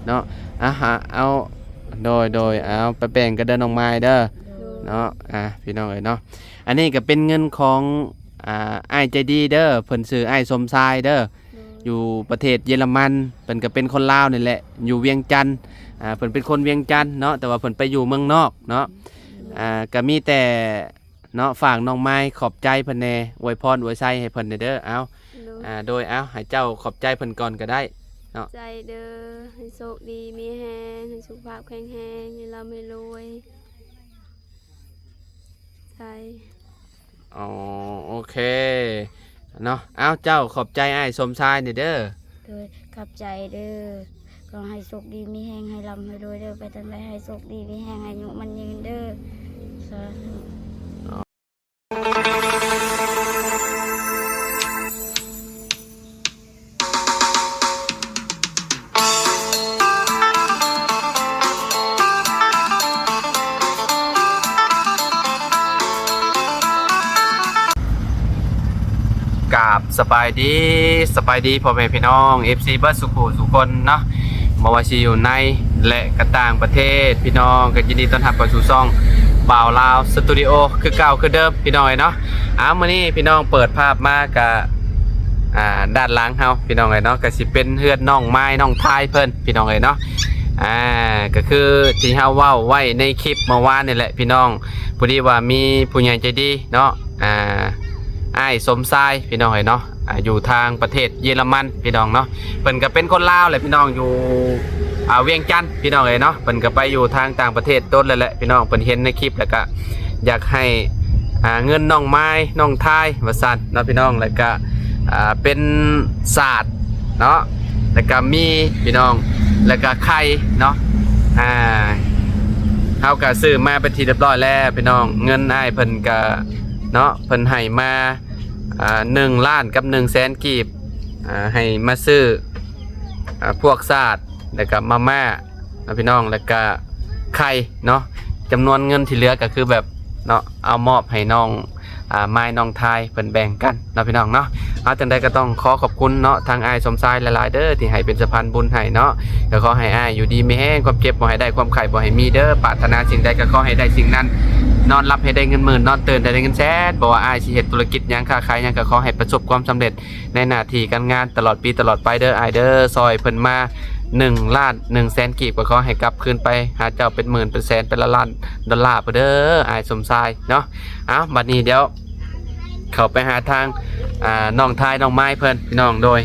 ເນາະ. ອ່າ ຫາເອົາ ໂດຍ ໂດຍ ເອົາໄປແບ່ງກັນເດີນ້ອງມາຍເດີ ໂດຍ ເນາະ. ອ່າ ພີ່ນ້ອງເອີຍເນາະ ອັນນີ້ກໍເປັນເງິນຂອງ ອ່າ ອ້າຍໃຈດີເດີ ເພິ່ນຊື່ອ້າຍສົມຊາຍເດີ ໂດຍ ຢູ່ປະເທດເຢຍລະມັນ. ເພິ່ນກໍເປັນຄົນລາວນີ້ແຫຼະ ຢູ່ວຽງຈັນ. ອ່າ ເພິ່ນເປັນຄົນວຽງຈັນເນາະ ແຕ່ວ່າເພິ່ນໄປຢູ່ເມືອງນອກເນາະ. ໂດຍ ອ່າ ກໍມີແຕ່ ເນາະ ຝາກນ້ອງມາຍຂອບໃຈເພິ່ນແດ່ ອວຍພອນອວຍໄຊໃຫ້ເພິ່ນແດ່ເດີ. ເອົາ ໂດຍ ອ່າ ໂດຍ ເອົາ ໃຫ້ເຈົ້າຂອບໃຈເພິ່ນກ່ອນກໍໄດ້ເນາະ. ໃຈເດີ ໃຫ້ໂຊກດີມີແຮງ ໃຫ້ສຸຂະພາບແຂງແຮງ ໃຫ້ລ່ຳໃຫ້ລວຍ. ໃຈ ອໍ ໂອເຄເນາະ. ເອົາ ເຈົ້າຂອບໃຈອ້າຍສົມຊາຍແດ່ເດີ. ໂດຍ ຂອບໃຈເດີ ຂໍໃຫ້ໂຊກດີມີແຮງ ໃຫ້ລ່ຳໃຫ້ລວຍເດີ ໄປທາງໃດໃຫ້ໂຊກດີມີແຮງ ອາຍຸໝັ້ນຍືນເດີ ສາທຸ. ກາບສະບາຍດີ ສະບາຍດີພໍ່ແມ່ພີ່ນ້ອງ ເອັຟຊີ ເບິດສູ່ຜູ້ສູ່ຄົນເນາະ ບໍ່ວ່າຊິຢູ່ໃນ ແລະ ກະຕ່າງປະເທດ ພີ່ນ້ອງກໍຍິນດີຕ້ອນຮັບເຂົ້າສູ່ຊ່ອງບ່າວລາວສະຕູດິໂອ ຄືເກົ່າຄືເດີມ ພີ່ນ້ອງເອີຍເນາະ. ອ້າວ ມື້ນີ້ພີ່ນ້ອງເປີດພາບມາກະ ອ່າ ດ້ານຫຼັງເຮົາ ພີ່ນ້ອງເອີຍເນາະ ກະຊິເປັນເຮືອນນ້ອງມາຍນ້ອງທາຍເພິ່ນ ພີ່ນ້ອງເອີຍເນາະ. ອ່າ ກະຄືທີ່ເຮົາເວົ້າໄວ້ໃນຄລິບເມື່ອວານນີ້ແຫຼະ ພີ່ນ້ອງ ພໍດີວ່າມີຜູ້ໃຫຍ່ໃຈດີເນາະ ອ່າ ອ້າຍສົມຊາຍ ພີ່ນ້ອງເອີຍເນາະ ອ່າ ຢູ່ທາງປະເທດເຢຍລະມັນ ພີ່ນ້ອງເນາະ. ເພິ່ນກໍເປັນຄົນລາວແຫຼະ ພີ່ນ້ອງ ຢູ່ ອ່າ ວຽງຈັນ ພີ່ນ້ອງເອີຍເນາະ. ເພິ່ນກໍໄປຢູ່ທາງຕ່າງປະເທດດົນແລ້ວແຫຼະ ພີ່ນ້ອງ ເພິ່ນເຫັນໃນຄລິບແລ້ວກໍຢາກໃຫ້ ອ່າ ເງິນນ້ອງມາຍນ້ອງທາຍວ່າຊັ້ນເນາະ ພີ່ນ້ອງ. ແລ້ວກໍ ອ່າ ເປັນສາດເນາະ ແລ້ວກໍມີ ພີ່ນ້ອງ ແລ້ວກໍໄຂ່ເນາະ. ອ່າ ເຮົາກໍຊື້ມາເປັນທີ່ຮຽບຮ້ອຍແລ້ວ ພີ່ນ້ອງ. ເງິນອ້າຍເພິ່ນກໍ ເນາະ ເພິ່ນໃຫ້ມາ ອ່າ ໜຶ່ງລ້ານກັບໜຶ່ງແສນກີບ ອ່າ ໃຫ້ມາຊື້ ອ່າ ພວກສາດ ແລ້ວກະມາມ່າເນາະ ພີ່ນ້ອງ ແລ້ວກະໄຂ່ເນາະ. ຈຳນວນເງິນທີ່ເຫຼືອກະຄືແບບເນາະ ເອົາມອບໃຫ້ນ້ອງ ອ່າ ມາຍນ້ອງທາຍເພິ່ນແບ່ງກັນເນາະ ພີ່ນ້ອງເນາະ. ເອົາ ຈັ່ງໃດກໍຕ້ອງຂໍຂອບຄຸນເນາະ ທາງອ້າຍສົມຊາຍຫຼາຍໆເດີ ທີ່ໃຫ້ເປັນສະພານບຸນໃຫ້ເນາະ. ກໍຂໍໃຫ້ອ້າຍຢູ່ດີມີແຮງ ຄວາມເຈັບບໍ່ໃຫ້ໄດ້ ຄວາມໄຂ້ບໍ່ໃຫ້ມີເດີ. ປາດຖະໜາສິ່ງໃດກໍຂໍໃຫ້ໄດ້ສິ່ງນັ້ນ ນອນຫຼັບໃຫ້ໄດ້ເງິນໝື່ນ ນອນຕື່ນໃຫ້ໄດ້ເງິນແສນ. ບໍ່ວ່າອ້າຍຊິເຮັດທຸລະກິດຫຍັງ ຄ້າຂາຍຫຍັງ ກໍຂໍໃຫ້ປະສົບຄວາມສຳເລັດໃນໜ້າທີ່ການງານ ຕະຫຼອດປີຕະຫຼອດໄປເດີອ້າຍເດີ. ຊ່ອຍເພິ່ນມາໜຶ່ງລ້ານໜຶ່ງແສນກີບ ກໍຂໍໃຫ້ກັບຄືນໄປຫາເຈົ້າເປັນໝື່ນເປັນແສນ ເປັນລ້ານລ້ານດອນລາພຸ້ນເດີ ອ້າຍສົມຊາຍເນາະ. ເອົາ ບັດນີ້ດຽວເຂົ້າໄປຫາທາງ ອ່າ ນ້ອງທາຍນ້ອງມາຍເພິ່ນ ພີ່ນ້ອງ. ໂດຍ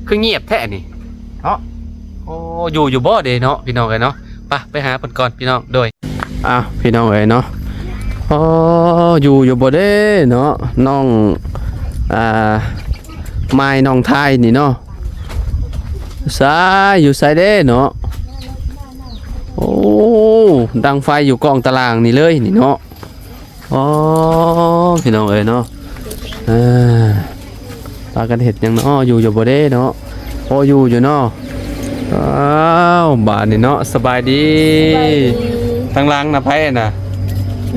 ຄືງຽບແທ້ນີ້ເນາະ. ໂອ້ ຢູ່ຢູ່ບໍ່ເດເນາະ ພີ່ນ້ອງເອີຍເນາະ. ໄປ ໄປຫາເພິ່ນກ່ອນ ພີ່ນ້ອງ. ໂດຍ ອ້າວ ພີ່ນ້ອງເອີຍເນາະ ໂອ້ ຢູ່ຢູ່ບໍ່ເດເນາະ ນ້ອງ ອ່າ ມາຍນ້ອງທາຍນີ້ເນາະ. ສາຍ ຢູ່ໃສເດເນາະ. ໂອ້ ດັງໄຟຢູ່ກ້ອງຕາລ່າງນີ້ເລີຍນີ້ເນາະ. ອໍ ພີ່ນ້ອງເອີຍເນາະ ເອີ ພາກັນເຮັດຫຍັງເນາະ ຢູ່ຢູ່ບໍ່ເດເນາະ. ໂອ້ ຢູ່ຢູ່ເນາະ. ອ້າວ ບາດນີ້ເນາະ ສະບາຍດີ ສະບາຍດີ. ທາງຫຼັງນະ ໃຜນະ?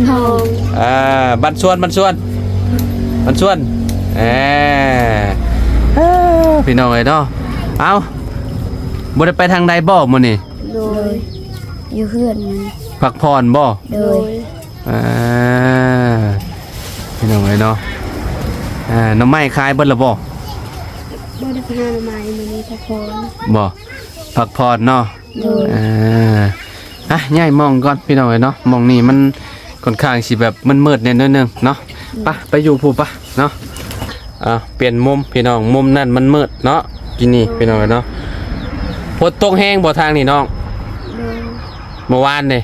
ນ້ອງ ອ່າ ບັນຊວນ ບັນຊວນ ບັນຊວນ. ເອີ ພີ່ນ້ອງເອີຍເນາະ. ເອົ້າ ບໍ່ໄດ້ໄປທາງໃດບໍ່ມື້ນີ້? ໂດຍ ຢູ່ເຮືອນ ພັກຜ່ອນບໍ່? ໂດຍ ອ່າ ພີ່ນ້ອງເອີຍເນາະ ອ່າ ໜໍ່ໄມ້ຂາຍເບິດແລ້ວບໍ່? ບໍ່ໄດ້ໄປຫາໜໍ່ໄມ້ ມື້ນີ້ພັກຜ່ອນ. ບໍ່ ພັກຜ່ອນເນາະ. ໂດຍ ອ່າ ອ່ະ ຍ້າຍໝ່ອງກ່ອນ ພີ່ນ້ອງເອີຍເນາະ. ໝ່ອງນີ້ມັນຄ່ອນຂ້າງຊິແບບມືດໆແດ່ໜ້ອຍໜຶ່ງເນາະ. ໂດຍ ໄປ ໄປຢູ່ພຸ້ນປະເນາະ. ອ່າ ປ່ຽນມຸມ ພີ່ນ້ອງ ມຸມນັ້ນມັນມືດເນາະ ກີ້ນີ້ ໂດຍ ພີ່ນ້ອງເອີຍເນາະ. ຝົນຕົກແຮງບໍ່ທາງນີ້ນ້ອງ? ໂດຍ ເມື່ອວານນີ້?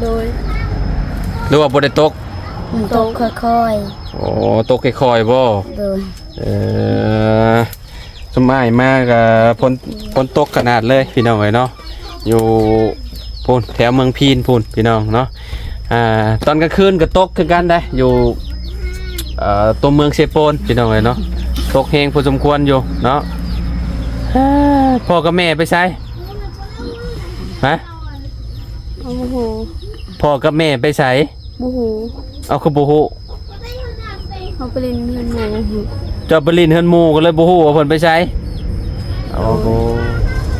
ໂດຍ ຫຼືວ່າບໍ່ໄດ້ຕົກ? ຕົກຄ່ອຍໆ. ໂອ້ ຕົກຄ່ອຍໆບໍ່? ໂດຍ ເອີ ຊຸມອ້າຍມາກໍຝົນ ຝົນຕົກຂະໜາດເລີຍ ພີ່ນ້ອງເອີຍເນາະ. ຢູ່ພຸ້ນ ແຖວເມືອງພີນພຸ້ນ ພີ່ນ້ອງເນາະ. ອ່າ ຕອນກາງຄືນກໍຕົກຄືກັນໄດ໋ ຢູ່ ເອີ ຕົວເມືອງເຊໂປນ ພີ່ນ້ອງເອີຍເນາະ. ຕົກແຮງພໍສົມຄວນຢູ່ເນາະ. ພໍ່ກັບແມ່ໄປໃສ? ຮະ? ເຮົາບໍ່ຮູ້. ພໍ່ກັບແມ່ໄປໃສ? ບໍ່ຮູ້. ເອົາ ຄືບໍ່ຮູ້? ເຮົາໄປຫຼິ້ນເຮືອນໝູ່. ເຈົ້າໄປຫຼິ້ນເຮືອນໝູ່ ກໍເລີຍບໍ່ຮູ້ວ່າເພິ່ນໄປໃສ? ໂອ້ໂ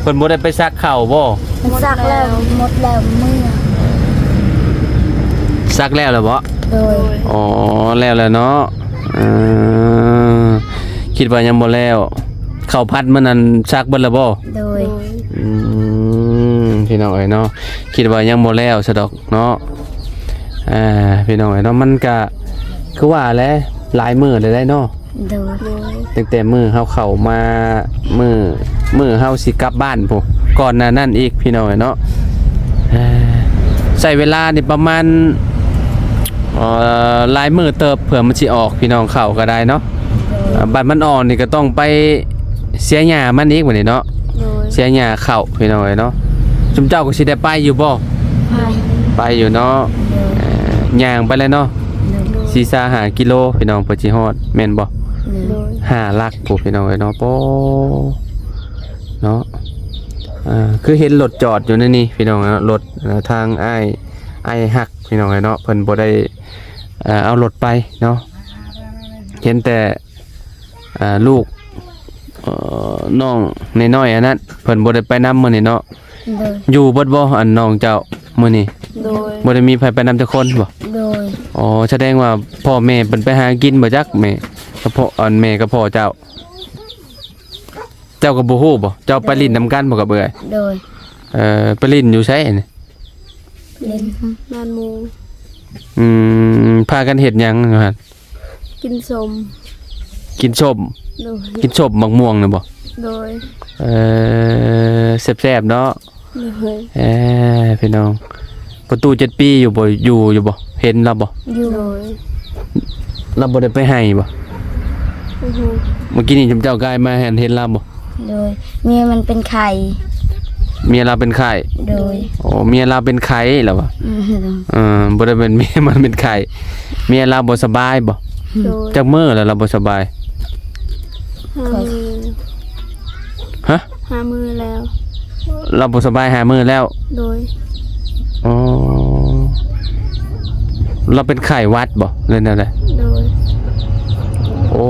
ຫ. ເພິ່ນບໍ່ໄດ້ໄປສັກເຂົ້າບໍ່? ມັນສັກແລ້ວ ໝົດແລ້ວ ເມື່ອ ສັກແລ້ວແລ້ວບໍ່? ໂດຍ ອໍ ແລ້ວແລ້ວເນາະ. ເອີ ຄິດວ່າຍັງບໍ່ແລ້ວ. ເຂົ້າພັດມັນນັ້ນສັກເບິດແລ້ວບໍ່? ໂດຍ ອືມ ພີ່ນ້ອງເອີຍເນາະ ຄິດວ່າຍັງບໍ່ແລ້ວຊະດອກເນາະ. ອ່າ ພີ່ນ້ອງເອີຍເນາະ ມັນກະຄືວ່າແຫຼະ ຫຼາຍມື້ແລ້ວເນາະ. ໂດຍ ຕັ້ງແຕ່ມື້ເຮົາເຂົ້າມາ ມື້ ມື້ເຮົາຊິກັບບ້ານພຸ້ນ ກ່ອນໜ້ານັ້ນອີກ ພີ່ນ້ອງເອີຍເນາະ. ເອີ ໃຊ້ເວລານີ້ປະມານ ເອີ ຫຼາຍມື້ເຕີບເພື່ອມັນຊິອອກ ພີ່ນ້ອງ ເຂົ້າກໍໄດ້ເນາະ. ໂດຍ ເອີ ບັດມັນອອກນີ້ກໍຕ້ອງໄປເສຍຫຍ້າມັນອີກບັດນີ້ເນາະ. ໂດຍ ເສຍຫຍ້າເຂົ້າ ພີ່ນ້ອງເອີຍເນາະ. ຊຸມເຈົ້າກໍຊິໄດ້ໄປຢູ່ບໍ່? ໄປ ໄປຢູ່ເນາະ. ໂດຍ ເອີ ຍ່າງໄປແລ້ວເນາະ. ໂດຍ ສີ່ ສາມ ຫ້າກິໂລ ພີ່ນ້ອງ ເພິ່ນຊິຮອດ ແມ່ນບໍ່? ໂດຍ ໂດຍ ຫ້າຫຼັກພຸ້ນ ພີ່ນ້ອງເອີຍເນາະ. ໂອ້ ເນາະ ເອີ ຄືເຫັນລົດຈອດຢູ່ໃນນີ້ ພີ່ນ້ອງເນາະ. ລົດ ເອີ ທາງອ້າຍ ອ້າຍຮັກ ພີ່ນ້ອງເອີຍເນາະ ເພິ່ນບໍ່ໄດ້ ເອີ ເອົາລົດໄປເນາະ ເຫັນແຕ່ ອ່າ ລູກ ເອີ ນ້ອງນ້ອຍໆ ອັນນັ້ນ ເພິ່ນບໍ່ໄດ້ໄປນຳມື້ນີ້ເນາະ. ໂດຍ ຢູ່ເບິດບໍ່ ອັນນ້ອງເຈົ້າ ມື້ນີ້? ໂດຍ ບໍ່ໄດ້ມີໃຜໄປນຳຈັກຄົນບໍ່? ໂດຍ ອໍ ສະແດງວ່າພໍ່ແມ່ເພິ່ນໄປຫາກິນບໍ່ຈັກ ແມ່ກັບພໍ່ ອັນແມ່ກັບພໍ່ເຈົ້າ ເຈົ້າກໍບໍ່ຮູ້ບໍ່? ເຈົ້າໄປຫຼິ້ນນຳກັນບໍ່ກັບເອື້ອຍ? ໂດຍ ເອີ ໄປຫຼິ້ນຢູ່ໃສນີ້? ຫຼິ້ນບ້ານໝູ່. ອືມ ພາກັນເຮັດຫຍັງຢູ່ຫັ້ນ? ກິນສົ້ມ. ກິນສົ້ມ? ໂດຍ ກິນສົ້ມໝາກມ່ວງນະບໍ່? ໂດຍ ເອີ ແຊບໆ ເນາະ. ໂດຍ ເອີ ພີ່ນ້ອງ ປະຕູເຈັດປີຢູ່ບໍ່? ຢູ່ ຢູ່ບໍ່? ເຫັນລາວບໍ່? ຢູ່ ໂດຍ ລາວບໍ່ໄດ້ໄປໄຮ່ບໍ່? ບໍ່ຮູ້ ເມື່ອກີ້ນີ້ຈຸມເຈົ້າກາຍມາ ເຫັນ ເຫັນລາວບໍ່? ໂດຍ ເມຍມັນເປັນໄຂ້ ເມຍລາວເປັນໄຂ້. ໂດຍ ໂອ້ ເມຍລາວເປັນໄຂ້ລາວວ່າ. ອືມ ເອີ ບໍ່ໄດ້ເປັນ ເມຍມັນເປັນໄຂ້ ເມຍລາວບໍ່ສະບາຍບໍ່? ໂດຍ ຈັກມື້ແລ້ວລາວບໍ່ສະບາຍ? ຫ້າມື້. ຮະ? ຫ້າມື້ແລ້ວ ລາວບໍ່ສະບາຍຫ້າມື້ແລ້ວ. ໂດຍ ອໍ ລາວເປັນໄຂ້ຫວັດບໍ່ ຫຼືແນວໃດ? ໂດຍ ໂອ້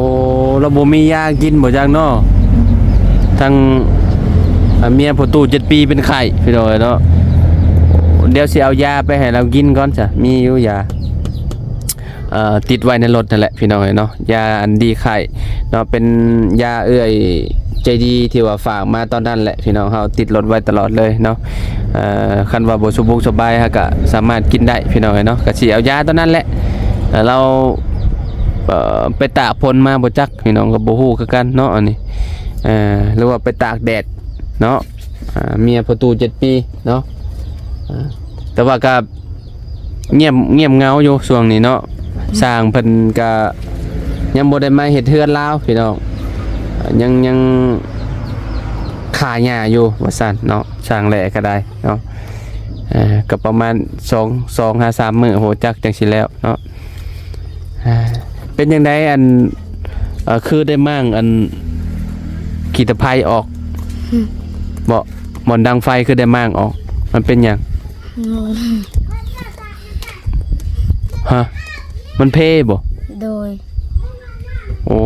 ລາວບໍ່ມີຢາກິນບໍ່ຈັກເນາະ. ທັງ ອາ ເມຍພໍ່ຕູ້ເຈັດປີເປັນໄຂ້ ພີ່ນ້ອງເອີຍເນາະ. ດຽວຊິເອົາຢາໄປໃຫ້ລາວກິນກ່ອນຊະ ມີຢູ່ຢາ ເອີ ຕິດໄວ້ໃນລົດຫັ້ນແຫຼະ ພີ່ນ້ອງເອີຍເນາະ. ຢາອັນດີໄຂ້ເນາະ ເປັນຢາເອື້ອຍໃຈດີທີ່ວ່າຝາກມາຕອນນັ້ນແຫຼະ ພີ່ນ້ອງ ເຮົາຕິດລົດໄວ້ຕະຫຼອດເລີຍເນາະ. ເອີ ຄັນວ່າບໍ່ສະບົກສະບາຍ ເຮົາກະສາມາດກິນໄດ້ ພີ່ນ້ອງເອີຍເນາະ. ກະຊິເອົາຢາຕົວນັ້ນແຫຼະ ເອີ ລາວ ເອີ ໄປຕາກຝົນມາບໍ່ຈັກ ພີ່ນ້ອງກໍບໍ່ຮູ້ຄືກັນເນາະ ອັນນີ້ ເອີ ຫຼືວ່າໄປຕາກແດດເນາະ. ເອີ ເມຍພໍ່ຕູ້ເຈັດປີເນາະ ເອີ ແຕ່ວ່າກະ ງຽບ ງຽບເຫງົາຢູ່ຊ່ວງນີ້ເນາະ. ຊ່າງເພິ່ນກະຍັງບໍ່ໄດ້ມາເຮັດເຮືອນລາວ ພີ່ນ້ອງ ຍັງ ຍັງຂ້າຫຍ້າຢູ່ວ່າຊັ້ນເນາະ. ຊ່າງແຫຼກະໄດ້ເນາະ ເອີ ກະປະມານສອງ ສອງຫາສາມມື້ ໂຫ ຈັກຈັ່ງຊິແລ້ວເນາະ. ເປັນຈັ່ງໃດ ອັນ ເອີ ຄືໄດ້ມ້າງ ອັນ ຂີ້ຕະໄພອອກ ອືມ ເບາະ ບ່ອນດັງໄຟຄືໄດ້ມ້າງອອກ ມັນເປັນຫຍັງ? ງງ ຮະ ມັນເພບໍ່? ໂດຍ ໂອ້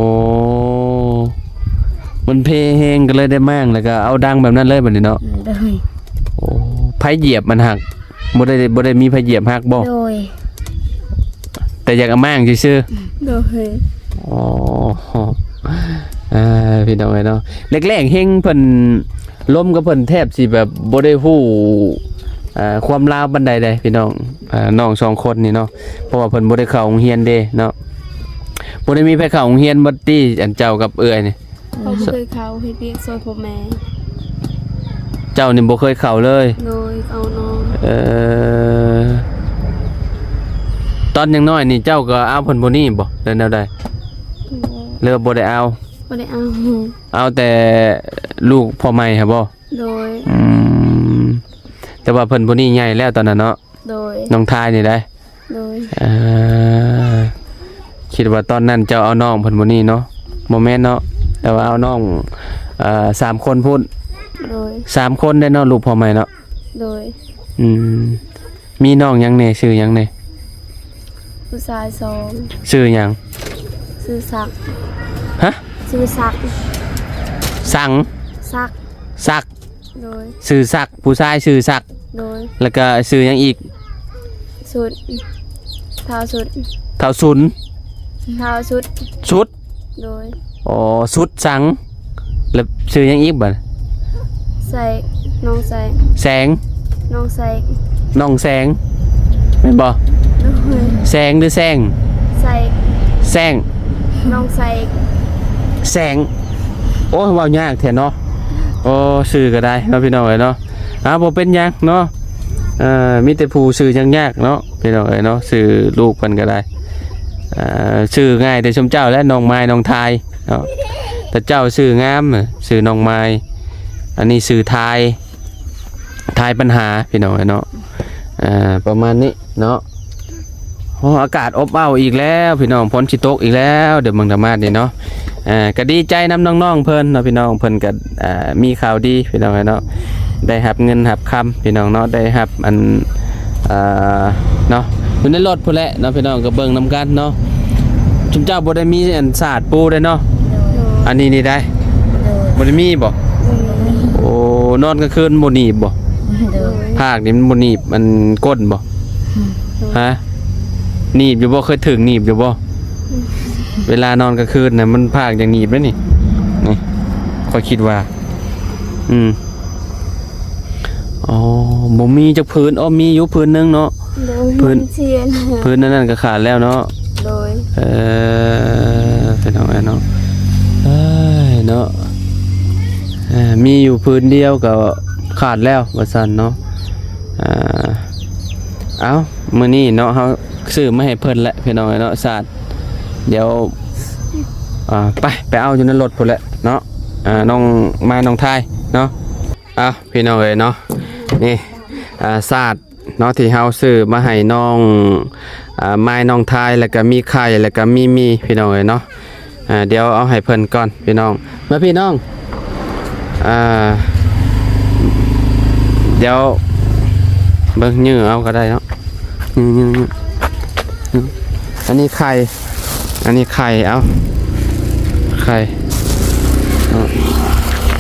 ມັນເພແຮງກໍເລີຍໄດ້ມ້າງ ແລ້ວກໍເອົາດັງແບບນັ້ນເລີຍບັດນີ້ເນາະ. ໂດຍ ໂອ້ ໃຜຢຽບມັນຫັກ? ບໍ່ໄດ້ ບໍ່ໄດ້ມີໃຜຢຽບຫັກບໍ່? ໂດຍ ແຕ່ຢາກເອົາມ້າງຊື່ໆ. ໂດຍ ອໍ ເອີ ພີ່ນ້ອງເອີຍເນາະ ແລກໆ ເຮັງເພິ່ນ ລົມກັບເພິ່ນແທບຊິແບບບໍ່ໄດ້ຮູ້ ເອີ ຄວາມລາວປານໃດເດ້ ພີ່ນ້ອງ ເອີ ນ້ອງສອງຄົນນີ້ເນາະ ເພາະວ່າເພິ່ນບໍ່ໄດ້ເຂົ້າໂຮງຮຽນເດ້ເນາະ. ບໍ່ໄດ້ມີໃຜເຂົ້າໂຮງຮຽນບໍ່ຕິ ອັນເຈົ້າກັບເອື້ອຍນີ້? ເຂົາບໍ່ເຄີຍເຂົ້າ ເຮັດວຽກຊ່ວຍພໍ່ແມ່. ເຈົ້ານີ້ບໍ່ເຄີຍເຂົ້າເລີຍ? ໂດຍ ເອົານ້ອງ. ເອີ ຕອນຍັງນ້ອຍນີ້ເຈົ້າກໍເອົາເພິ່ນບໍ່ນີ້ບໍ່ ຫຼືແນວໃດ? ບໍ່ ຫຼືວ່າບໍ່ໄດ້ເອົາ? ບໍ່ໄດ້ເອົາ. ເອົາແຕ່ລູກພໍ່ໃໝ່ຫັ້ນບໍ່? ໂດຍ. ອືມ ແຕ່ວ່າເພິ່ນຜູ້ນີ້ໃຫຍ່ແລ້ວຕອນນັ້ນເນາະ? ໂດຍ. ນ້ອງທາຍນີ້ໃດ໋? ໂດຍ. ເອີ ຄິດວ່າຕອນນັ້ນເຈົ້າເອົານ້ອງເພິ່ນຜູ້ນີ້ເນາະ? ບໍ່ແມ່ນເນາະ ແຕ່ວ່າເອົານ້ອງ ເອີ ສາມຄົນພຸ້ນ. ໂດຍ. ສາມຄົນເດ້ເນາະ ລູກພໍ່ໃໝ່ເນາະ? ໂດຍ. ອືມ ມີນ້ອງຫຍັງແດ່? ຊື່ຫຍັງແດ່? ຜູ້ຊາຍສອງ. ຊື່ຫຍັງ? ຊື່ສັກ. ຮະ? ຊື່ສັກ. ສັງ? ສັກ. ສັກ. ໂດຍ ຊື່ສັກ ຜູ້ຊາຍຊື່ສັກ ໂດຍ ແລ້ວກະຊື່ຫຍັງອີກ? ສຸດ ທ້າວສຸດ ທ້າວສຸນ ທ້າວສຸດ ສຸດ ໂດຍ ອໍ ສຸດສັງ ແລ້ວຊື່ຫຍັງອີກບັດ? ໄຊ ນ້ອງໄຊ ແສງ ນ້ອງໄຊ ນ້ອງແສງ ແມ່ນບໍ່? ໂດຍ ແສງຫຼືແສງ? ໄຊ ແສງ ນ້ອງໄຊ ແສງ ໂອ້ຍ ເວົ້າຍາກແທ້ເນາະ ໂອ້ ຊື່ກໍໄດ້ເນາະ ພີ່ນ້ອງເອີຍເນາະ. ອ່າ ບໍ່ເປັນຫຍັງເນາະ ເອີ ມີແຕ່ຜູ້ຊື່ຍາກໆເນາະ ພີ່ນ້ອງເອີຍເນາະ ຊື່ລູກເພິ່ນກໍໄດ້ ເອີ ຊື່ງ່າຍແຕ່ຊຸມເຈົ້າແຫຼະ ນ້ອງມາຍ ນ້ອງທາຍເນາະ ແຕ່ເຈົ້າຊື່ງາມ ຊື່ນ້ອງມາຍ ອັນນີ້ຊື່ທາຍ ທາຍບັນຫາ ພີ່ນ້ອງເອີຍເນາະ ເອີ ປະມານນີ້ເນາະ. ໂອ້ ອາກາດອົບອ້າວອີກແລ້ວພີ່ນ້ອງ ຝົນຊິຕົກອີກແລ້ວ ເດືອນເບິ່ງຕາມາດນີ້ເນາະ. ເອີ ກໍດີໃຈນຳນ້ອງໆເພິ່ນເນາະ ພີ່ນ້ອງ ເພິ່ນກໍ ເອີ ມີຂ່າວດີພີ່ນ້ອງເນາະ ໄດ້ຮັບເງິນຮັບຄຳພີ່ນ້ອງເນາະ ໄດ້ຮັບອັນ ເອີ ເນາະ ຢູ່ໃນລົດພຸ້ນແຫຼະເນາະ ພີ່ນ້ອງກໍເບິ່ງນຳກັນເນາະ. ຊຸມເຈົ້າບໍ່ໄດ້ມີອັນສາດປູເດ້ເນາະ ໂດຍ ອັນນີ້ນີ້ໄດ້ ໂດຍ ບໍ່ໄດ້ມີບໍ່? ບໍ່ມີ ໂອ້ ນອນກາງຄືນບໍ່ໜີບບໍ່? ໂດຍ ພາກນີ້ມັນບໍ່ໜີບ ມັນກົ້ນບໍ່? ຮະ ໜີບຢູ່ບໍ່? ເຄີຍຖືກໜີບຢູ່ບໍ່? ເວລານອນກາງຄືນນະ ມັນພາກຢາກໜີບເດ້ນີ້ ນີ້ ຂ້ອຍຄິດວ່າ ອືມ ອໍ ບໍ່ມີຈັກຜືນ. ອໍ ມີຢູ່ຜືນໜຶ່ງເນາະ ໂດຍ ຜືນ ມັນເສຍແລ້ວ ຜືນອັນນັ້ນກໍຂາດແລ້ວເນາະ ໂດຍ ເອີ ພີ່ນ້ອງເອີຍເນາະ ເອີຍເນາະ ເອີ ມີຢູ່ຜືນດຽວກໍຂາດແລ້ວວ່າຊັ້ນເນາະ. ອ່າ ເອົ້າ ມື້ນີ້ເນາະ ເຮົາຊື້ມາໃຫ້ເພິ່ນແຫຼະ ພີ່ນ້ອງເອີຍເນາະ ສາດ ດຽວ ອ່າ ໄປ ໄປເອົາຢູ່ໃນລົດພຸ້ນແຫຼະເນາະ ອ່າ ນ້ອງມາຍ ນ້ອງທາຍເນາະ. ເອົ້າ ພີ່ນ້ອງເອີຍເນາະ ນີ້ ອ່າ ສາດເນາະ ທີ່ເຮົາຊື້ມາໃຫ້ນ້ອງ ອ່າ ມາຍ ນ້ອງທາຍ ແລ້ວກໍມີໄຂ່ ແລ້ວກໍມີໝີ່ ພີ່ນ້ອງເອີຍເນາະ. ອ່າ ດຽວເອົາໃຫ້ເພິ່ນກ່ອນພີ່ນ້ອງ ມາພີ່ນ້ອງ ອ່າ ດຽວເບິ່ງ ຍື່ເອົາກໍໄດ້ເນາະ ຍື່ ຍື່ ຍື່ ອັນນີ້ໄຂ່ ອັນນີ້ໄຂ່ ເອົາ ໄຂ່ເນາະ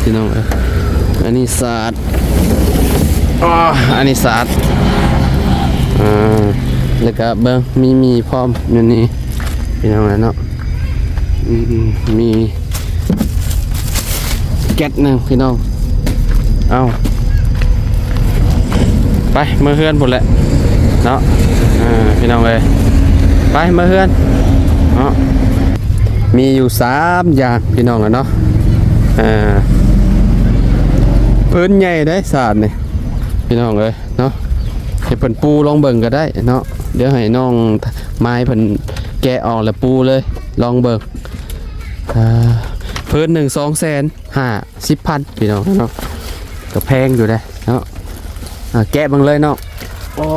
ພີ່ນ້ອງເອີຍ ອັນນີ້ສາດ ອໍ ອັນນີ້ສາດ ອ່າ ແລ້ວກະເບິ່ງ ມີໝີ່ພ້ອມຢູ່ນີ້ ພີ່ນ້ອງເອີຍເນາະ ອືມ ມີແກັດໜຶ່ງພີ່ນ້ອງ ເອົ້າ ໄປເມືອເຮືອນພຸ້ນແຫຼະເນາະ ເອີ ພີ່ນ້ອງເອີຍ ໄປເມືອເຮືອນເນາະ ມີຢູ່ສາມຢ່າງພີ່ນ້ອງເອີຍເນາະ ເອີ ພື້ນໃຫຍ່ເດ້ສາດນີ້ ພີ່ນ້ອງເອີຍເນາະ ໃຫ້ເພິ່ນປູລອງເບິ່ງກໍໄດ້ເນາະ ດຽວໃຫ້ນ້ອງມາຍເພິ່ນແກະອອກແລ້ວປູເລີຍ ລອງເບິ່ງ ອ່າ ພື້ນໜຶ່ງ ສອງແສນຫ້າສິບພັນ ພີ່ນ້ອງເນາະ ກໍແພງຢູ່ເດ້ເນາະ ອ່າ ແກະເບິ່ງເລີຍເນາະ ໂອ້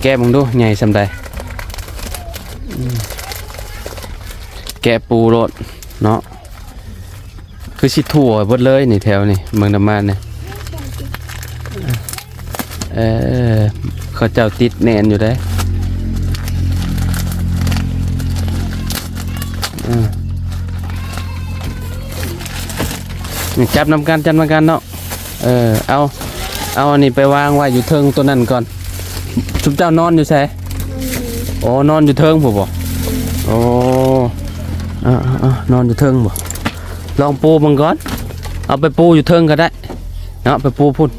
ແກະເບິ່ງດູໃຫຍ່ສ່ຳໃດ ອືມ ແກະປູໂລດເນາະ. ຄືຊິທົ່ວເບິດເລີຍນີ້ ແຖວນີ້ ເມືອງດຳມານນີ້ ເອີ ເຂົາເຈົ້າຕິດແໜ້ນຢູ່ເດ້ ເອີ ຈັບນຳກັນ ຈັບນຳກັນເນາະ ເອີ ເອົາ ເອົາອັນນີ້ໄປວາງໄວ້ຢູ່ເທິງໂຕນັ້ນກ່ອນ ຊຸມເຈົ້ານອນຢູ່ໃສ? ອໍ ນອນຢູ່ເທິງພຸ້ນບໍ? ໂອ້ ເອີ ເອີ ເອີ ນອນຢູ່ເທິງບໍ? ລອງປູເບິ່ງກ່ອນ ເອົາໄປປູຢູ່ເທິງກໍໄດ້ເນາະ ໄປປູພຸ້ນ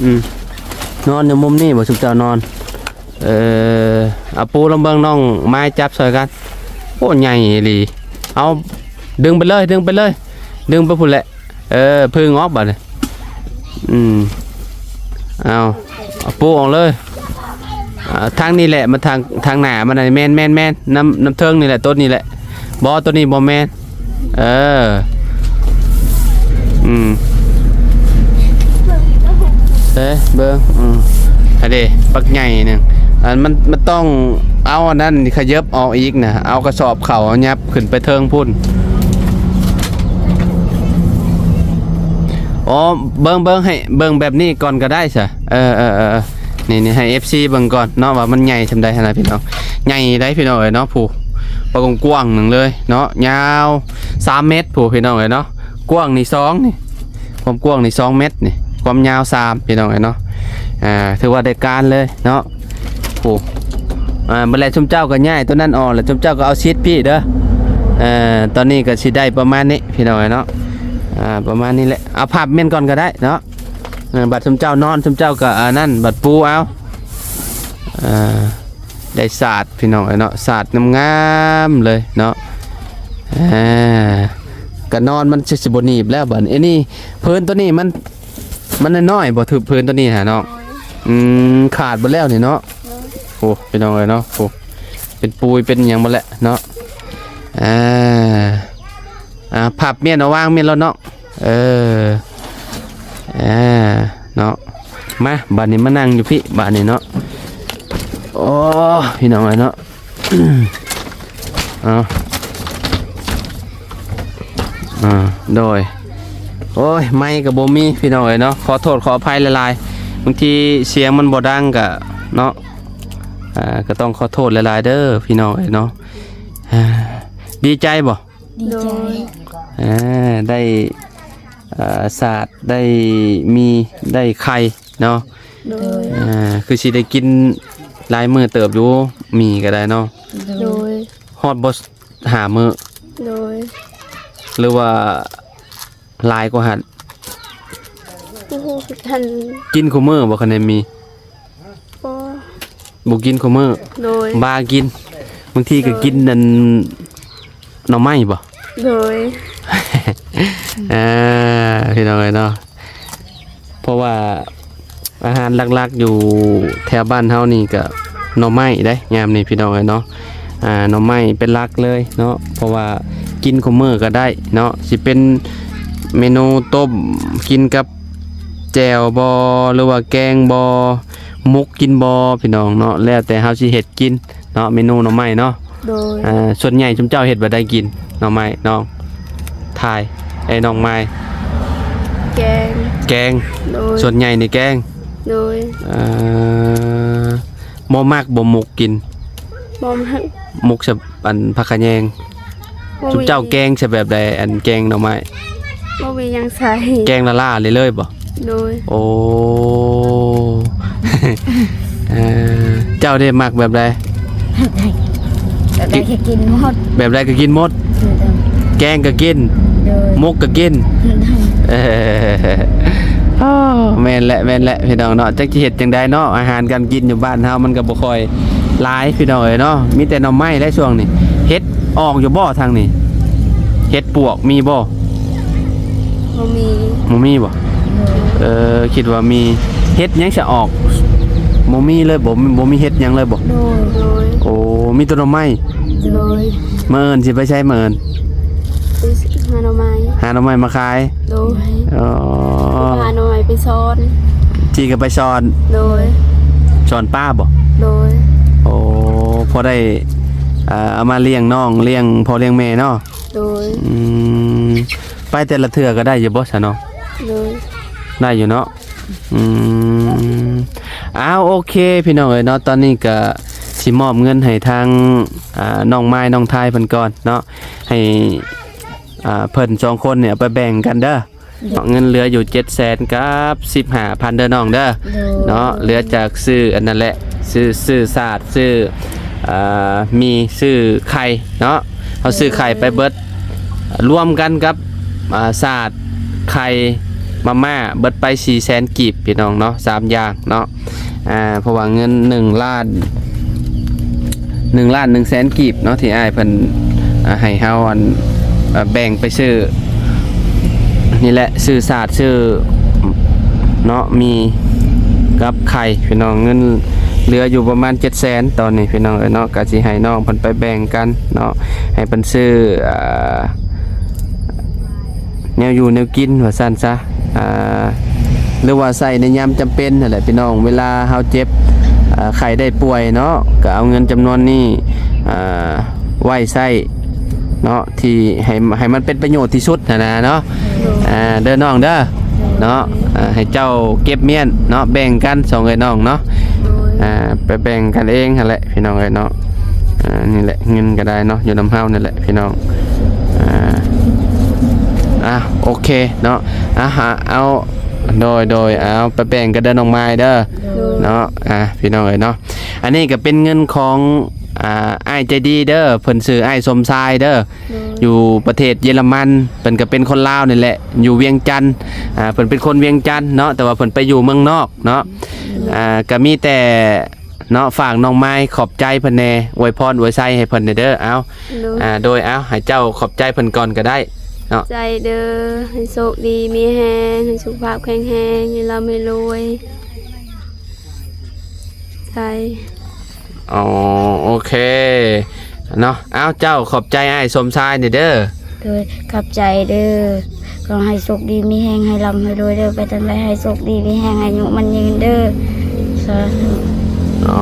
ອືມ ນອນຢູ່ມຸມນີ້ບໍ ຊຸມເຈົ້ານອນ? ເອີ ເອົາປູລອງເບິ່ງ ນ້ອງມາຍຈັບຊ່ອຍກັນ ໂອ້ ໃຫຍ່ອີ່ຫຼີ ເອົາ ດຶງໄປເລີຍ ດຶງໄປເລີຍ ດຶງໄປພຸ້ນແຫຼະ ເອີ ເພິ່ງອອກບາດນີ້ ອືມ ເອົາ ເອົາປູອອກເລີຍ ອ່າ ທາງນີ້ແຫຼະ ມາທາງ ທາງໜ້າມັນນະ ແມ່ນ ແມ່ນ ແມ່ນ ນຳ ນຳເທິງນີ້ແຫຼະ ຕົ້ນນີ້ແຫຼະ ບໍ່ ໂຕນີ້ບໍ່ແມ່ນ ເອີ ອືມ ເອີ ເບິ່ງ ອືມ ອັນເດ ບັກໃຫຍ່ໜຶ່ງ ອັນມັນ ມັນຕ້ອງເອົາອັນນັ້ນຂະເຫຍິບອອກອີກນະ ເອົາກະສອບເຂົ້າຫຍັບ ຂຶ້ນໄປເທິງພຸ້ນ ອໍ ເບິ່ງ ເບິ່ງ ໃຫ້ເບິ່ງແບບນີ້ກ່ອນກໍໄດ້ຊະ ເອີ ເອີ ເອີ ນີ້ ນີ້ ໃຫ້ເອັຟຊີເບິ່ງກ່ອນເນາະ ວ່າມັນໃຫຍ່ສ່ຳໃດຫັ້ນນະພີ່ນ້ອງ ໃຫຍ່ໄດ໋ພີ່ນ້ອງເອີຍເນາະ ຜູ້ ປາກວ້າງໆໜຶ່ງເລີຍເນາະ ຍາວສາມເມັດ ຜູ້ ພີ່ນ້ອງເອີຍເນາະ ກວ້າງນີ້ສອງນີ້ ຄວາມກວ້າງນີ້ສອງແມັດນີ້ ຄວາມຍາວສາມ ພີ່ນ້ອງເອີຍເນາະ. ອ່າ ຖືວ່າໄດ້ການເລີຍເນາະ. ໂອ້ ອ່າ ບັດແລ້ວຊຸມເຈົ້າກໍຍ້າຍຕົວນັ້ນອອກ ແລ້ວຊຸມເຈົ້າກໍເອົາຊິດພີ້ເດີ. ເອີ ຕອນນີ້ກໍຊິໄດ້ປະມານນີ້ ພີ່ນ້ອງເອີຍເນາະ. ອ່າ ປະມານນີ້ແຫຼະ ເອົາພັບແມ່ນກ່ອນກໍໄດ້ເນາະ. ເອີ ບັດຊຸມເຈົ້ານອນ ຊຸມເຈົ້າກໍອັນນັ້ນ ບັດປູເອົາ. ອ່າ ໄດ້ສາດ ພີ່ນ້ອງເອີຍເນາະ ສາດງາມໆເລີຍເນາະ. ອ່າ ກະນອນມັນຊິ ຊິບໍ່ໜີບແລ້ວບັດນີ້. ອັນນີ້ເພີນຕົວນີ້ມັນ ມັນນ້ອຍໆບໍ່ ຖືກເພີນຕົວນີ້ຫານ້ອງ? ອືມ ຂາດເບິດແລ້ວນີ້ເນາະ. ໂອ້ ພີ່ນ້ອງເອີຍເນາະ ໂອ້ ເປັນປຸຍເປັນຫຍັງໝົດແຫຼະເນາະ. ອ່າ ອ່າ ພັບມ້ຽນເອົາວາງມ້ຽນແລ້ວເນາະ. ເອີ ອ່າ ເນາະ ມາ ບາດນີ້ມານັ່ງຢູ່ພີ້ ບາດນີ້ເນາະ. ໂອ້ ພີ່ນ້ອງເອີຍເນາະ ເອົາ ອ່າ ໂດຍ ໂອ້ຍ ໄມກະບໍ່ມີ ພີ່ນ້ອງເອີຍເນາະ. ຂໍໂທດຂໍອະໄພຫຼາຍໆ ບາງທີສຽງມັນບໍ່ດັງກະເນາະ. ອ່າ ກະຕ້ອງຂໍໂທດຫຼາຍໆເດີ ພີ່ນ້ອງເອີຍເນາະ. ອ່າ ດີໃຈບໍ່? ດີໃຈ ໂດຍ ອ່າ ໄດ້ ເອີ ສາດ ໄດ້ໝີ່ ໄດ້ໄຂ່ເນາະ. ໂດຍ ອ່າ ຄືຊິໄດ້ກິນຫຼາຍມື້ເຕີບຢູ່ ໝີ່ກໍໄດ້ເນາະ. ໂດຍ ຮອດບໍ່ຫ້າມື້? ໂດຍ ຫຼືວ່າຫຼາຍກວ່າຫັ້ນ? ໂອ້ໂຫ ຄັນ ກິນຄູ່ມື້ບໍ່ ຄັນໄດ້ໝີ່? ບໍ່ ບໍ່ກິນຄູ່ມື້. ໂດຍ ບາກິນ ບາງທີກໍກິນອັນໜໍ່ໄມ້ບໍ່? ໂດຍ ອ່າ ພີ່ນ້ອງເອີຍເນາະ ເພາະວ່າອາຫານຫຼັກໆຢູ່ແຖວບ້ານເຮົານີ້ກໍໜໍ່ໄມ້ເດ້ ຍາມນີ້ ພີ່ນ້ອງເອີຍເນາະ. ອ່າ ໜໍ່ໄມ້ເປັນຫຼັກເລີຍເນາະ ເພາະວ່າກິນຄູ່ມື້ກໍໄດ້ເນາະ ຊິເປັນເມນູຕົ້ມກິນກັບແຈ່ວບໍ່ ຫຼືວ່າແກງບໍ່ ໝົກກິນບໍ່ ພີ່ນ້ອງເນາະ ແລ້ວແຕ່ເຮົາຊິເຮັດກິນເນາະ ເມນູໜໍ່ໄມ້ເນາະ. ໂດຍ ອ່າ ສ່ວນໃຫຍ່ຊຸມເຈົ້າເຮັດແບບໃດກິນໜໍ່ໄມ້ ນ້ອງ ທາຍ ເອີຍ ນ້ອງມາຍ? ແກງ ແກງ ໂດຍ ສ່ວນໃຫຍ່ນີ້ແກງ. ໂດຍ ເອີ ບໍ່ມັກບໍ່ໝົກກິນ? ບໍ່ມັກ ໝົກໃສ່ອັນຜັກຂະແຍງ. ບໍ່ມີ ຊຸມເຈົ້າແກງໃສ່ແບບໃດ ອັນແກງໜໍ່ໄມ້? ບໍ່ມີຫຍັງໃສ່ ແກງລ້າໆເລີຍບໍ່? ໂດຍ ໂອ້ ເອີ ເຈົ້າເດມັກແບບໃດ? ແບບໃດກໍກິນໝົດ ແບບໃດກໍກິນໝົດ ໂດຍ ແກງກໍກິນ ໂດຍ ໝົກກໍກິນ ໂດຍ ເອີ ໂອ້ ແມ່ນແຫຼະ ແມ່ນແຫຼະ ພີ່ນ້ອງເນາະ ຈັກຊິເຮັດຈັ່ງໃດເນາະ ອາຫານການກິນຢູ່ບ້ານເຮົາມັນກໍບໍ່ຄ່ອຍຫຼາຍ ພີ່ນ້ອງເອີຍເນາະ ມີແຕ່ໜໍ່ໄມ້ແຫຼະຊ່ວງນີ້. ເຫັດອອກຢູ່ບໍ່ທາງນີ້? ເຫັດປວກມີບໍ່? ບໍ່ມີ ບໍ່ມີບໍ່? ໂດຍ ເອີ ຄິດວ່າມີ. ເຫັດຫຍັງສະອອກ? ບໍ່ມີເລີຍບໍ່? ບໍ່ມີເຫັດຫຍັງເລີຍບໍ່? ໂດຍ ໂດຍ ໂອ້ ມີແຕ່ໜໍ່ໄມ້. ໂດຍ ມື້ອື່ນຊິໄປໃສ? ມື້ອື່ນ ໄປຫາໜໍ່ໄມ້ ຫາໜໍ່ໄມ້ມາຂາຍ. ໂດຍ ອໍ ຫາໜໍ່ໄມ້ໄປສອນ ຈີ່ກໍໄປສອນ. ໂດຍ ສອນປາບໍ່? ໂດຍ ໂອ້ ພໍໄດ້ ອ່າ ເອົາມາລ້ຽງນ້ອງ ລ້ຽງພໍ່ລ້ຽງແມ່ເນາະ. ໂດຍ ອືມ ໄປແຕ່ລະເທື່ອກໍໄດ້ຢູ່ບໍ່ຊະນ້ອງ? ໂດຍ ໄດ້ຢູ່ເນາະ. ອືມ ອ້າວ ໂອເຄ ພີ່ນ້ອງເອີຍເນາະ ຕອນນີ້ກໍຊິມອບເງິນໃຫ້ທາງ ອ່າ ນ້ອງມາຍ ນ້ອງທາຍເພິ່ນກ່ອນເນາະ ໃຫ້ ອ່າ ເພິ່ນສອງຄົນນີ້ເອົາໄປແບ່ງກັນເດີ. ໂດຍ ເງິນເຫຼືອຢູ່ເຈັດແສນກັບສິບຫ້າພັນເດີນ້ອງເດີ. ໂດຍ ເນາະ ເຫຼືອຈາກຊື້ອັນນັ້ນແຫຼະ ຊື້ ຊື້ສາດ ຊື້ ອ່າ ໝີ່ ຊື້ໄຂ່ເນາະ ເຮົາຊື້ໄຂ່ໄປເບິດ ລວມກັນກັບ ອ່າ ສາດ ໄຂ່ ມາມ່າ ເບິດໄປສີ່ແສນກີບ ພີ່ນ້ອງເນາະ ສາມຢ່າງເນາະ. ອ່າ ເພາະວ່າເງິນໜຶ່ງລ້ານ ໜຶ່ງລ້ານໜຶ່ງແສນກີບເນາະ ທີ່ອ້າຍເພິ່ນ ອ່າ ໃຫ້ເຮົາ ອັນ ເອີ່ ແບ່ງໄປຊື້ ນີ້ແຫຼະ ຊື້ສາດ ຊື້ເນາະ ໝີ່ກັບໄຂ່ ພີ່ນ້ອງ ເງິນເຫຼືອຢູ່ປະມານເຈັດແສນຕອນນີ້ ພີ່ນ້ອງເອີຍເນາະ ກໍຊິໃຫ້ນ້ອງເພິ່ນໄປແບ່ງກັນເນາະ ໃຫ້ເພິ່ນຊື້ ອ່າ ແນວຢູ່ແນວກິນວ່າຊັ້ນຊະ ອ່າ ຫຼືວ່າໃຊ້ໃນຍາມຈຳເປັນຫັ້ນແຫຼະ ພີ່ນ້ອງ ເວລາເຮົາເຈັບ ອ່າ ໄຂ້ໄດ້ປ່ວຍເນາະ ກໍເອົາເງິນຈຳນວນນີ້ ອ່າ ໄວ້ໃຊ້ເນາະ ທີ່ໃຫ້ ໃຫ້ມັນເປັນປະໂຫຍດທີ່ສຸດຫັ້ນນະເນາະ. ໂດຍ ອ່າ ເດີນ້ອງເດີ ໂດຍ ເນາະ ອ່າ ໃຫ້ເຈົ້າເກັບມ້ຽນເນາະ ແບ່ງກັນສອງເອື້ອຍນ້ອງເນາະ. ໂດຍ ອ່າ ໄປແບ່ງກັນເອງຫັ້ນແຫຼະ ພີ່ນ້ອງເອີຍເນາະ. ອ່າ ນີ້ແຫຼະ ເງິນກໍໄດ້ເນາະ ຢູ່ນຳເຮົານີ້ແຫຼະ ພີ່ນ້ອງ. ອ່າ ອ່າ ໂອເຄເນາະ ອ່າ ຫາ ເອົາ ໂດຍ ໂດຍ ເອົາ ໄປແບ່ງກັນເດີນ້ອງມາຍເດີ ໂດຍ ເນາະ ອ່າ ພີ່ນ້ອງເອີຍເນາະ ອັນນີ້ກໍເປັນເງິນຂອງ ອ່າ ອ້າຍໃຈດີເດີ ເພິ່ນຊື່ອ້າຍສົມຊາຍເດີ ໂດຍ ຢູ່ປະເທດເຢຍລະມັນ ເພິ່ນກໍເປັນຄົນລາວນີ້ແຫຼະ ຢູ່ວຽງຈັນ ອ່າ ເພິ່ນເປັນຄົນວຽງຈັນເນາະ ແຕ່ວ່າເພິ່ນໄປຢູ່ເມືອງນອກເນາະ ອ່າ ກໍມີແຕ່ ເນາະ ຝາກນ້ອງມາຍຂອບໃຈເພິ່ນແດ່ ອວຍພອນອວຍໄຊໃຫ້ເພິ່ນແດ່ເດີ ເອົາ ໂດຍ ອ່າ ໂດຍ ເອົາ ໃຫ້ເຈົ້າຂອບໃຈເພິ່ນກ່ອນກໍໄດ້ເນາະ ຂອບໃຈເດີ ໃຫ້ໂຊກດີມີແຮງ ໃຫ້ສຸຂະພາບແຂງແຮງ ໃຫ້ລ່ຳໃຫ້ລວຍ ໃຈ ອໍ ໂອເຄເນາະ ເອົາ ເຈົ້າຂອບໃຈອ້າຍສົມຊາຍແດ່ເດີ. ໂດຍ ຂອບໃຈເດີ ຂໍໃຫ້ໂຊກດີມີແຮງ ໃຫ້ລ່ຳໃຫ້ລວຍເດີ ໄປທາງໃດໃຫ້ໂຊກດີມີແຮງ ອາຍຸໝັ້ນຍືນເດີ ສາທຸ. ອໍ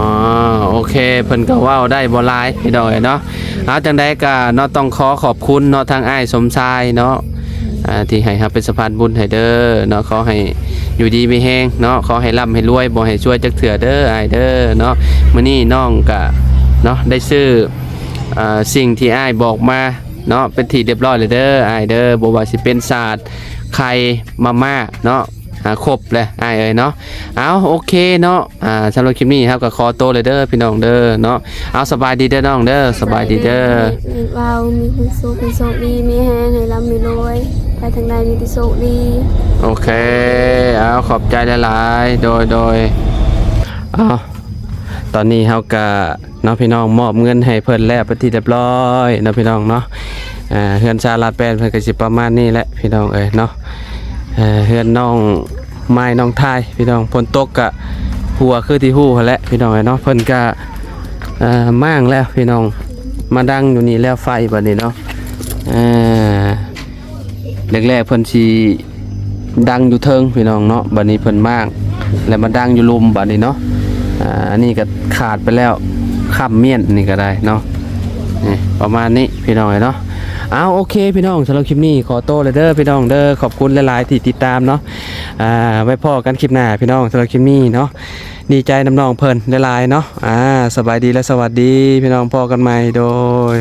ໂອເຄ ເພິ່ນກໍເວົ້າໄດ້ບໍ່ຫຼາຍພີ່ນ້ອງເອີຍເນາະ ເອົາ ຈັ່ງໃດກໍເນາະ ຕ້ອງຂໍຂອບຄຸນເນາະ ທາງອ້າຍສົມຊາຍເນາະ ອ່າ ທີ່ໃຫ້ເຮົາເປັນສະພານບຸນໃຫ້ເດີເນາະ ຂໍໃຫ້ຢູ່ດີມີແຮງເນາະ ຂໍໃຫ້ລ່ຳໃຫ້ລວຍ ບໍ່ໃຫ້ຊວຍຈັກເທື່ອເດີອ້າຍເດີເນາະ ມື້ນີ້ນ້ອງກະເນາະ ໄດ້ຊື້ ອ່າ ສິ່ງທີ່ອ້າຍບອກມາ ເນາະ ເປັນທີ່ຮຽບຮ້ອຍແລ້ວເດີອ້າຍເດີ ບໍ່ວ່າຊິເປັນສາດ ໄຂ່ ມາມ່າເນາະ ອ່າ ຄົບແລ້ວອ້າຍເອີຍເນາະ ເອົາ ໂອເຄເນາະ ອ່າ ສຳລັບຄລິບນີ້ເຮົາກໍຂໍໂຕແລ້ວເດີພີ່ນ້ອງເດີເນາະ ເອົາ ສະບາຍດີເດີນ້ອງເດີ ສະບາຍດີເດີ ເວົ້າມີຄວາມສຸກ ໃຫ້ໂຊກດີ ມີແຮງ ໃຫ້ລ່ຳໃຫ້ລວຍ ໄປທາງໃດມີແຕ່ໂຊກດີ ໂອເຄ ເອົາ ຂອບໃຈຫຼາຍໆ ໂດຍ ໂດຍ ເອົາ ຕອນນີ້ເຮົາກະ ເນາະ ພີ່ນ້ອງ ມອບເງິນໃຫ້ເພິ່ນແລ້ວເປັນທີ່ຮຽບຮ້ອຍເນາະ ພີ່ນ້ອງເນາະ ເຮືອນຊາລາດແປນເພິ່ນກໍຊິປະມານນີ້ແຫຼະ ພີ່ນ້ອງເອີຍເນາະ ເຮືອນນ້ອງມາຍນ້ອງທາຍ ພີ່ນ້ອງ ຝົນຕົກກະຮົ່ວຄືທີ່ຮູ້ຫັ້ນແຫຼະ ພີ່ນ້ອງເອີຍເນາະ ເພິ່ນກະມ້າງແລ້ວ ພີ່ນ້ອງ ມາດັງຢູ່ນີ້ແລ້ວໄຟບາດນີ້ເນາະ ແລກໆເພິ່ນຊິດັງຢູ່ເທິງພີ່ນ້ອງເນາະ ບາດນີ້ເພິ່ນມ້າງ ແລ້ວມາດັງຢູ່ລຸ່ມບາດນີ້ເນາະ ອ່າ ອັນນີ້ກໍຂາດໄປແລ້ວ ຄ້ຳມ້ຽນນີ້ກໍໄດ້ເນາະ ນີ້ປະມານນີ້ພີ່ນ້ອງເອີຍເນາະ ເອົາ ໂອເຄພີ່ນ້ອງ ສຳລັບຄລິບນີ້ຂໍໂຕແລ້ວເດີພີ່ນ້ອງເດີ ຂອບຄຸນຫຼາຍໆທີ່ຕິດຕາມເນາະ ອ່າ ໄວ້ພໍ້ກັນຄລິບໜ້າພີ່ນ້ອງ ສຳລັບຄລິບນີ້ເນາະ ດີໃຈນຳນ້ອງເພິ່ນຫຼາຍໆເນາະ ອ່າ ສະບາຍດີ ແລະ ສະຫວັດດີພີ່ນ້ອງ ພໍ້ກັນໃໝ່ ໂດຍ.